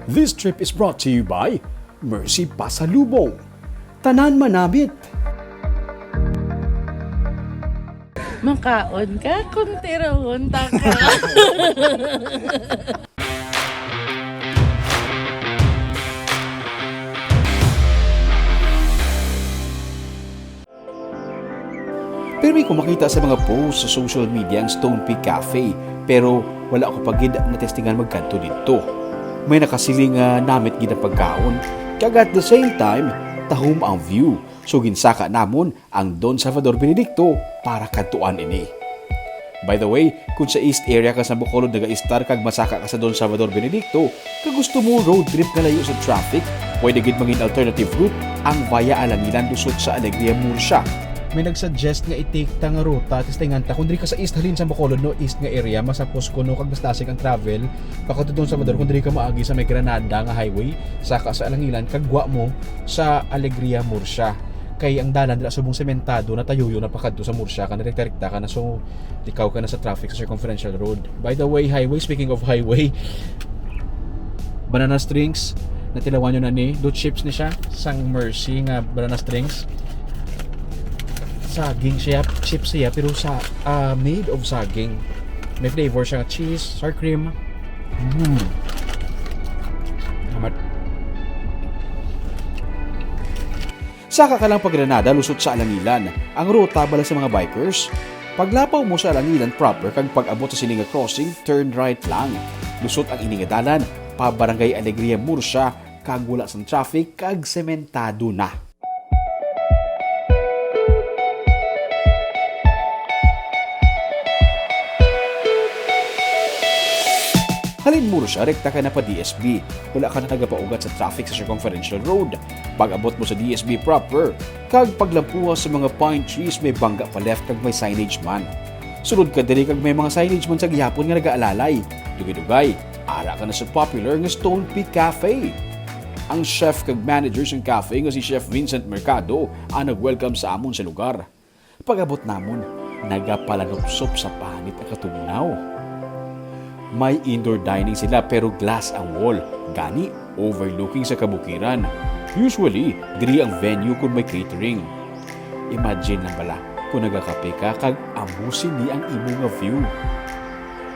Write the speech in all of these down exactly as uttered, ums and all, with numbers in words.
This trip is brought to you by Mercy Pasalubong. Tanan manamit. Makaon ka kung tirawon ta ka. Pero may ko makita sa mga post sa social media ang Stone Peak Cafe, pero wala ako pa gid natestingan magkadto didto. May nakasiling nga namit gid ang pagkaon, kag at the same time, tahom ang view. So ginsaka namon ang Don Salvador Benedicto para kadtuan ini. By the way, kung sa East area ka sa Bacolod nagaistar kag masaka ka sa Don Salvador Benedicto, kag gusto mo road trip nga layo sa traffic, pwede gid mangin alternative route ang via Alangilan lusot sa Alegria, Murcia. May nag-suggest nga i-take ta nga ruta, testingan ta. Kung diri ka sa East halin sa Bacolod, no, East nga area, masapos kuno kag mas lasig ang travel. Pakadto Don Salvador, kung diri ka maagi sa may Granada nga highway, saka sa Alangilan, kag gwa mo sa Alegria, Murcia. Kay ang dalan dira subong sementado, natayuyo na pakadto sa Murcia, ka na rekta-rekta ka na, so likaw ka na sa traffic sa Circumferential Road. By the way, highway, speaking of highway, banana strings, natilawan nyo na ni, do chips ni siya, sang Mercy nga banana strings. Saging siya, chips siya, pero sa, ah, made of saging. May flavor siya, cheese, sour cream. Mm. Amat. Saka ka lang pa Granada, lusot sa Alangilan. Ang ruta bala sa mga bikers, paglapaw mo sa Alangilan proper kag pag-abot sa sini nga crossing, turn right lang. Lusot ang ini nga dalan pa Barangay Alegria, Murcia, kag wala sang traffic kag sementado na. Halin Murcia, rekta ka na pa D S B. Wala ka na nagapaugat sa traffic sa Circumferential Road. Pag-abot mo sa D S B proper, kag paglampuha sa mga pine trees, may bangga pa left kag may signage man. Sulod ka diri kag may mga signage man sa gihapon nga nagaalalay. Dugay-dugay, ara ka na sa popular nga Stone Peak Cafe. Ang chef kag manager sang cafe nga si Chef Vincent Mercado ang nag-welcome sa amon sa lugar. Pag-abot namon, nagapalanupsop sa panit ang katugnaw. May indoor dining sila, pero glass ang wall, gani overlooking sa kabukiran. Usually, diri ang venue kon may catering. Imagine lang bala kung nagakape ka kag amo sini ang imo nga view.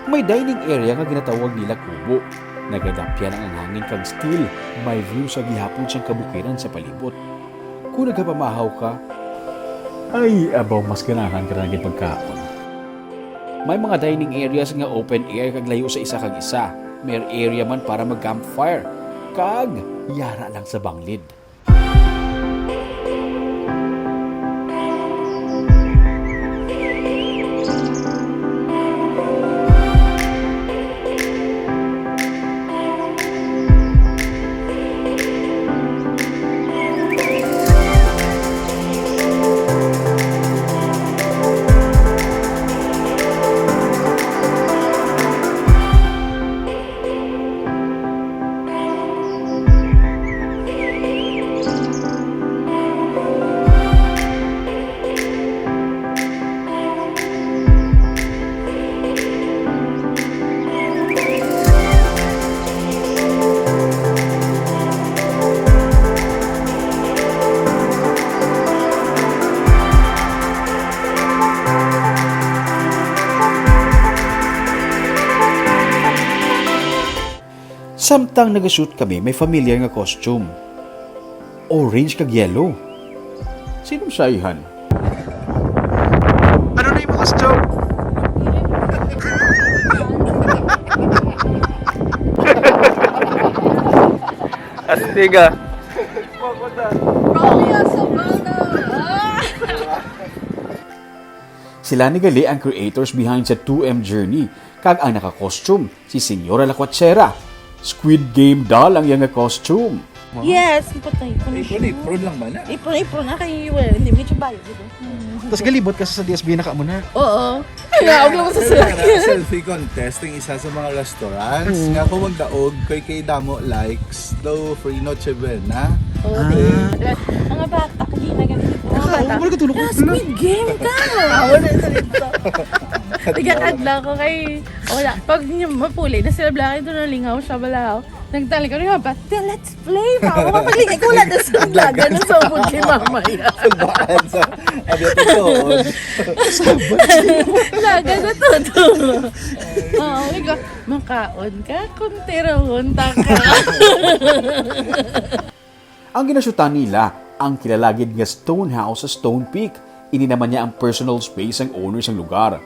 May dining area nga ginatawag nila kubo. Nagadapyan ang hangin kag still may view sa gihapon sang kabukiran sa palibot. Kung nagapamahaw ka, ay, abaw, mas ganahan ka na gid pagkaon. May mga dining areas nga open air kag layo sa isa kag isa. May area man para mag-campfire kag yara lang sa banglid. Samtang nagashoot kami, may familiar nga costume. Orange kag yellow. Sinong siya, Ihan? Ano na yung costume? Astiga. Romeo Sobrano. Ah! Sila ni gali ang creators behind sa two M Journey, kag ang naka-costume, si Señora Lacuachera. Squid Game doll ang iyang costume. Yes, patay ko na siya. Apron, apron lang ba na? Apron, apron na kay, well, hindi, medyo bayo, di ba? Tapos galibot ka sa D S B, naka mo na. Oo. Ay, naog lang sa Pero sila. Nara, selfie contest ang isa sa mga restaurants. Mm. Nga kung magdaog, kay, kay damo likes, daw free Noche Buena. Oo, Ah. di ba? Mga bata, hindi na ganito. Mga bata. Ah, wala ka tulog. Ah, Squid Game ka! Ah, wala sa dito. Nagkakadla ko kay, wala. Pag niya mapuli na sila, black, ito na lingaw siya, bala. Nagdali ko rin, "Ba, let's play, ba?" Ako, kapag lingay ko, wala na sa laga na sa ubod kay mama yan. Sulbaan sa, abi, ito, laga na to, to. Oo, like, makaon ka, kung tirawon ta ka. Ang ginasyutan nila, ang kilalagid nga Stone House sa Stone Peak. Ini naman niya ang personal space sang owner sang lugar.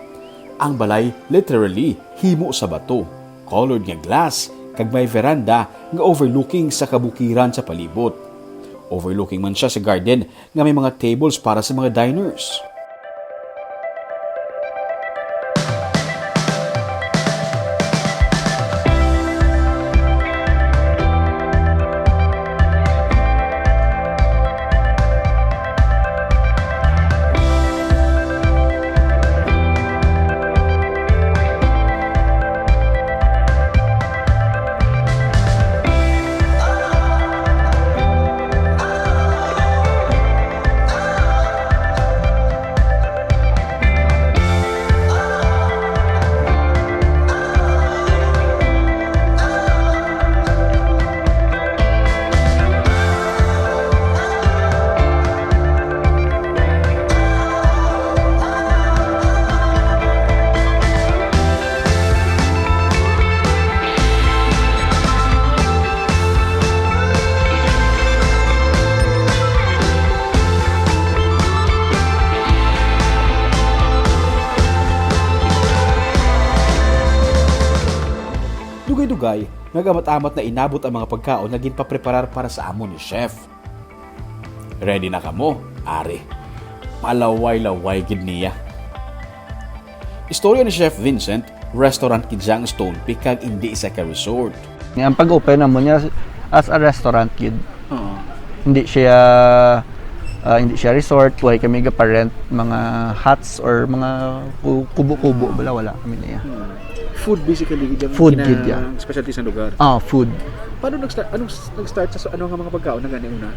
Ang balay literally himo sa bato, colored nga glass, kag may veranda nga overlooking sa kabukiran sa palibot. Overlooking man siya sa garden nga may mga tables para sa mga diners. Dugay-dugay, nagamat-amat na inabot ang mga pagkaon nga ginpapreparar para sa amon ni Chef. Ready na kamo? Ari. Palaway-laway gid niya. Istorya ni Chef Vincent, restaurant gid siya ang Stone Peak kag indi sa ka resort. Ang pag-open namo niya as a restaurant gid. Oo. Hindi siya, ah, hindi siya resort, way kami gaparent mga huts or mga ku-, kubo-kubo, wala, wala kami niya. Hmm. Food basically gid ang Food gina-, gid, yeah. Ang specialty sa lugar. Ah, food. Paano nag-start, anong s-, nag-start sa, ano nga mga pagkaon na gani una?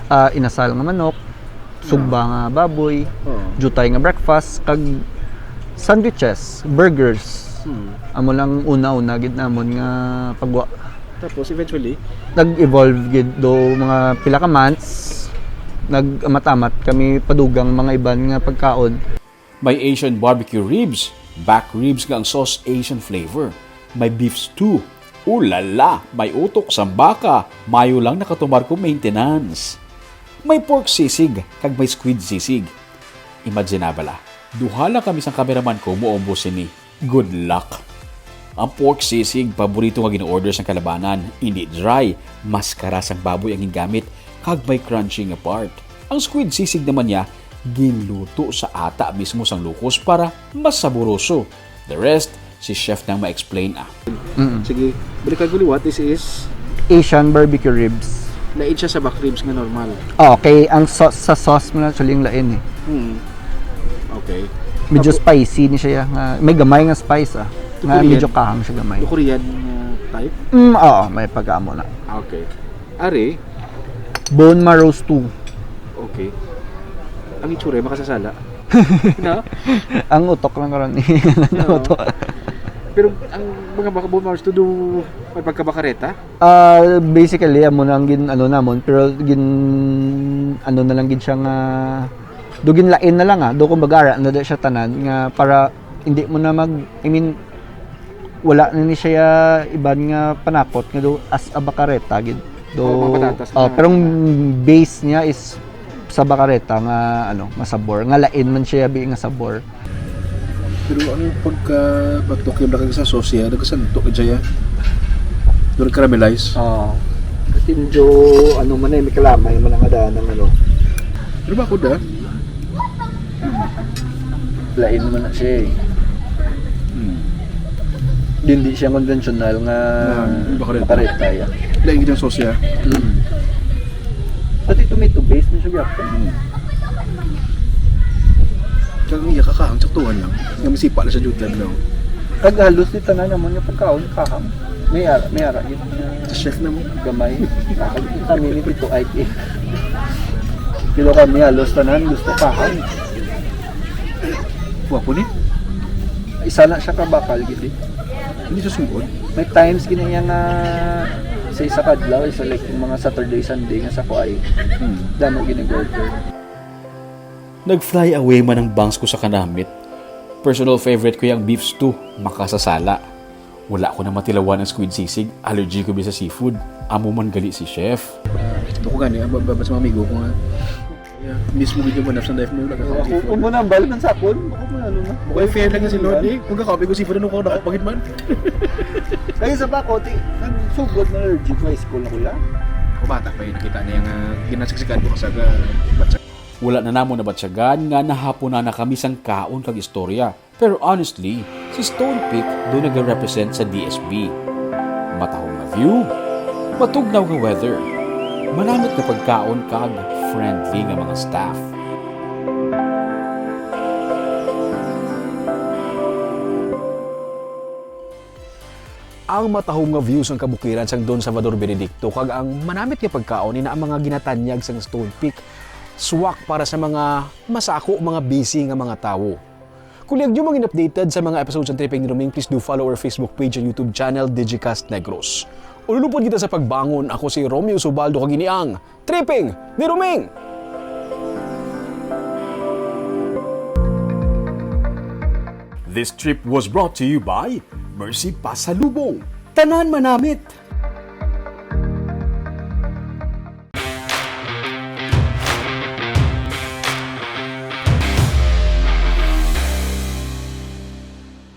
Ah, inasal nga manok, sugba nga baboy, Oo. jutay nga breakfast, kag sandwiches, burgers. Hmm. Amo lang una-una gid namon nga pagwa. Tapos eventually? Nag-evolve gid do mga pila ka months. Nag-amat-amat kami padugang mga iban nga pagkaon. May Asian barbecue ribs, back ribs nga ang sauce Asian flavor. May beef stew. Ulala, may utok sang baka. Mayo lang nakatumar ko maintenance. May pork sisig, kag may squid sisig. Imagine na bala, duha lang kami sang cameraman ko moombo sini. Good luck. Ang pork sisig, paborito nga gin-order sang kalabanan. Hindi dry, mas karas sang baboy ang gingamit, kag may crunchy nga part. Ang squid sisig naman niya, ginluto sa ata mismo sang lukos para mas saboroso. The rest, si chef nang ma-explain, ah. Mm. Sige, balik ka liwat, this is Asian barbecue ribs. Lain siya sa back ribs nga normal. Oh, kay ang sauce, sa sauce mo na actually yung lain eh. Hmm. Okay. Medyo Tapo- spicy ni siya, nga may gamay nga spice, ah. Nga Korean? Medyo kahang siya gamay. Yung Korean, uh, type? Mm, oo, may pagkaamo na. Okay. Ari? Bone marrow stew. Okay. Ang itsura, makasasala. No? Ang utok lang karon. Oo. Utok. Pero ang mga baka bone marrow stew, do may pagkabakareta? Ah, basically, amo na ang gin-, ano namon, pero gin-, ano na lang gid siya nga, do ginlain na lang, ah. Do, kumbaga, ara na da siya tanan nga para hindi mo na mag-, I mean, wala na ni siya iban nga panakot nga do as a bakareta gid. Do, Oh, mga patatas ah, na. Pero ang base niya is sa bakareta nga, ano, nga sabor, nga lain man siya bi nga sabor. Pero ang pagka-batok yung lakag sa sauce, ya, nagkasanto ka dyan, ya. Doon caramelize. Oo. Kasi medyo, ano man eh, may kalamay man ang adaan ng ano. Pero ba ako da? Lain naman na siya eh. Hmm. Hindi siya konvensyonal nga Ah, bakareta. Bakareta, ya. Lain gid ang sauce, ya. Hmm. Pati tomato base na siya, gyapon. Hmm. Kaya ang iya kakahang, saktuhan lang. Nga masipa lang sa jutlan, no? Kag halos di tanan naman yung pagkaon, kahang. May ara, may ara, yun. Sa chef na mo. Gamay. Kami ni Tito Ike, eh. Pero kami halos tanan gusto kahang. Gwapo ni. Isa na siya ka bakal, gid, eh. Hindi sa sungod. May times gina iya nga Sa isa ka adlaw, isa like yung mga Saturday, Sunday nga sa ko ay damo gini-order. Nag-fly away man ang bangs ko sa kanamit. Personal favorite ko yung beef stew, makasasala. Wala ko na matilawan ang squid sisig, allergy ko bi sa seafood. Amo man gali si chef. Ito ko gani, ang babas mga amigo ko nga. Yeah, mismo gid yung manap sa life mo, wala ka Ako po mo na, bal man sa akon. Ako mo na, ano na. Okay, fair lang si Lord eh. Kung kakapit ko si Fernando, kung nakapagit man. Kaya sa pa ko, ti, ang sugod na allergy ko high school na kuya. Kung bata pa yun, nakita niya nga ginasiksikan ko sa ga-, batsa. Wala na namo nabatyagan nga nahapon na, na kami sang kaon kag istorya. Pero honestly, si Stone Peak do nag-represent sa D S B. Matahom nga view, matugnaw nga weather, manamit nga pagkaon kag friendly nga mga staff. Ang matahom nga view sang kabukiran sang Don Salvador Benedicto kag ang manamit nga pagkaon ina ang mga ginatanyag sang Stone Peak, swak para sa mga masako, mga busy nga mga tawo. Kung liag nyo mangin updated sa mga episodes ng Tripping ni Roming, please do follow our Facebook page and YouTube channel, Digicast Negros. Ululupod kita sa pagbangon. Ako si Romeo Subaldo kag ini ang Tripping ni Roming! This trip was brought to you by Mercy Pasalubong. Tanan manamit!